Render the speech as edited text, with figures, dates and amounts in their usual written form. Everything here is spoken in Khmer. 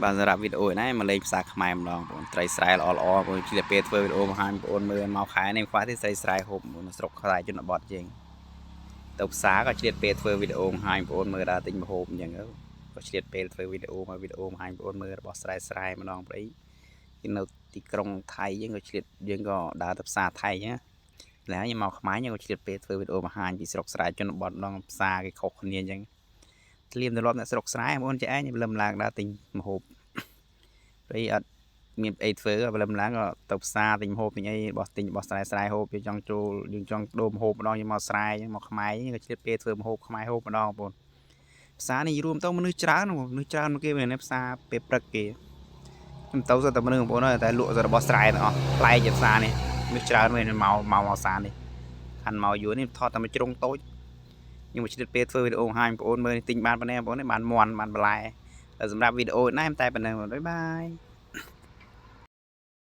បាទសម្រាប់វីដេអូនេះមកលេងភាសាខ្មែរម្ដងបងត្រីស្រែល្អល្អបងជិះពេលធ្វើវីដេអូបង្ហាញបងប្អូនមើលមកខែនេះខ្វះទេត្រីស្រែហូបនៅស្រុកខ្សែជនបទយើងទៅផ្សារក៏ឆ្លៀតពេលធ្វើវីដេអូបង្ហាញបងប្អូនមើលដល់ទិញម្ហូបអញ្ចឹងទៅក៏ឆ្លៀតពេលធ្វើវីដេអូមកវីដេអូបង្ហាញបងប្អូនមើលរបស់ស្រែស្រែម្ដងប្រីនៅទីក្រុងថៃយើងក៏ឆ្លៀតយើងក៏ដើរទៅផ្សារថៃអញ្ចឹងแล้วខ្ញុំមកខ្មែរយើងក៏ឆ្លៀតពេលធ្វើវីដេអូបង្ហាញពីស្រុកស្រែជនបទម្ដងផ្សារគេខុសគ្នាអញ្ចឹងត្លៀមទម្លាប់អ្នកស្រុកស្រែបងប្អូនចេះឯងលឹមឡើងដើរទិញម្ហូប ព្រៃអត់មានអីធ្វើព្រលឹមឡើងក៏ទៅផ្សារទិញម្ហូបទិញអីរបស់ទិញរបស់ស្រែស្រែហូបយើងចង់ចូលយើងចង់ដូរម្ហូបម្ដងយើងមកស្រែយើងមកខ្មែរយើងក៏ឆ្លៀតពេលធ្វើម្ហូបខ្មែរហូបម្ដងបងប្អូនផ្សារនេះរួមទៅមនុស្សច្រើនមនុស្សច្រើនគេមែនផ្សារពេលព្រឹកគេខ្ញុំទៅសុទ្ធតែមនុស្សបងប្អូនអើយតែលក់របស់ស្រែទាំងអស់ប្លែកជាផ្សារនេះមនុស្សច្រើនមែនមកមកមកផ្សារនេះខាន់មកយូរនេះថតតែមួយជ្រុងតូចខ្ញុំមកឆ្លៀតពេលធ្វើវីដេអូបង្ហាញបងប្អូនមើលទិញបានប៉ុណ្ណេះបងប្អូនបានមន់បានបន្លែសម្រាប់វីដេអូនេះតែប៉ុណ្ណឹង bye bye.